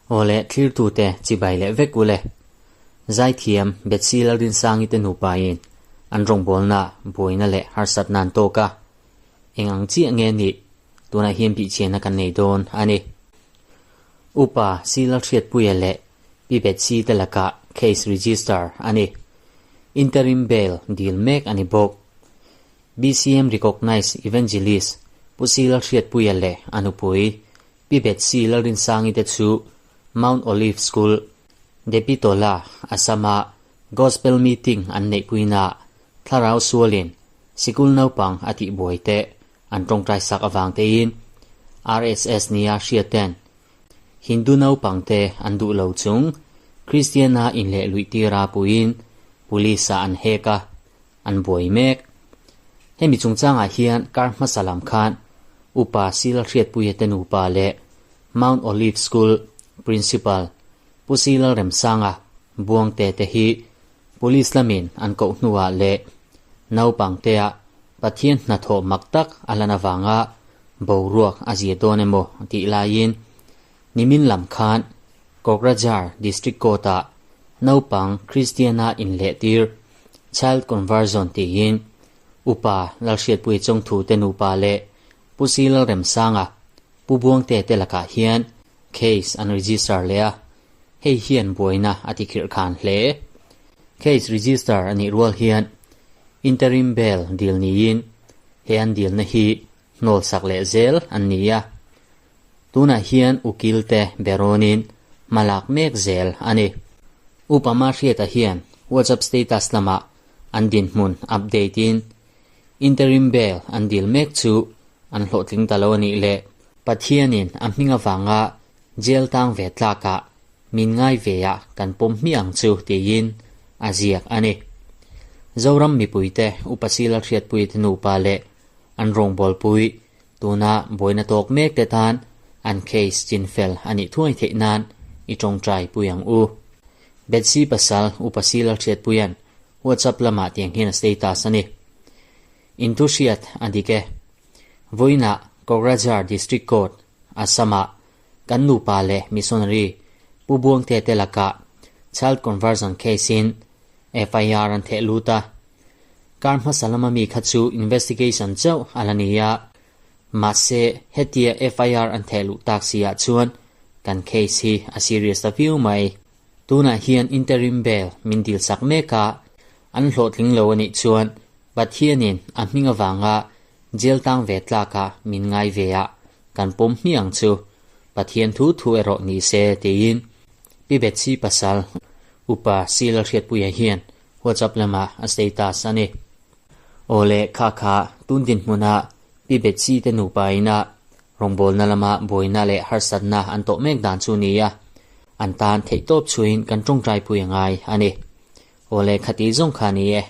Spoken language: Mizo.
Awle thlirtute chibai leh vek ule. Zaithiam Betsy Lalrinsangi te nupain an rawngbawlna buaina leh harsatna an tawk a, eng ang chiah nge nih tunah hian bihchianna kan nei dawn a ni. Upa C Lalhriatpuia leh Pi Betsy te lakah case register a ni. Interim bail dil mek a ni bawk. BCM Recognized Evangelist Pu C Lalhriatpuia leh a nupui Pi Betsy Lalrinsangi te chu Mount Olive School, Depitola, Assam-a Gospel Meeting an neihpuinaah thlarau sualin sikul naupang a tihbuai te an tawngtai sak avang tein RSS nia hriaten Hindu naupang te an duh lo chung Kristiana inleh luih tira puiin Police-ah an hek a, an buai mek. Hemi chungchangah hian kar hmasa lam khan Upa Sila Hriatpuia te nupa leh Mount Olive School Principal Pu Sila Remsanga Buangte te hi Police lamin an koh hnuah leh naupangtea Pathian hnathawh mak tak a lan avanga boruak a zia dawn emaw tih laiin nimin lam khan Kokrajhar District Court-ah naupang Kristiana inlehtir Child Conversion tiin Upa Lalhriatpuia Chawngthu te nupa leh Pu Si Lalremsanga Pu Buangte te lakah hian case an register leh a, hei hian buaina a ti khirh khan hle. Case register a nih rual hian interim bail dil niin he an dilna hi hnawl sak leh zel an ni a. Tunah hian ukil te berawnin hma lak mek zel a ni. Upa Mahriata hian WhatsApp status lamah an dinhmun update in interim bail an dil mek chu an hlawhtling ta lo a nih leh Pathianin a hming avanga jail tang ve tlakah min ngai ve ah kan pawm hmiah ang chu tiin a ziak a ni. Zoram mipuite Upa Sila Hriatpuite nupa leh an rawngbawlpui tuna buaina tawk mek te tan an case chinfel a nih thuai theih nan i tawngtai pui ang u. Betsy pasal Upa Sila Hriatpuia'n WhatsApp lamah tiang hian a status a ni. Inthuhriat a dik e. Vawiinah Kokrajhar District Court, Assam-ah kan nupa leh missionary Pu Buangte te lakah child conversion case-in FIR an theh lut a. Kar hmasa lama mi kha chu investigation chauh a la ni a, mahse hetia FIR an theh luh tak si ah chuan kan case hi a serious ta viau mai. Tunah hian interim bail min dil sak mek a, an hlawhtling lo a nih chuan Pathianin a hming avanga jail tang ve tlaka min ngai ve a kan pawm hmiah ang chu, Pathian thu thu erawh ni se tiin Pi Betsy pasal Upa Sila Hriatpuia hian WhatsApp lamah a status a ni. Aw le kha kha tun dinhmuna Pi Betsy te nupa ina rawngbawlna lama buaina leh harsatna an tawh mek dan chu ni a, an tan theihtawp chhuiin kan tawngtaipui a ngai a ni. Aw le khati zawng kha ni e.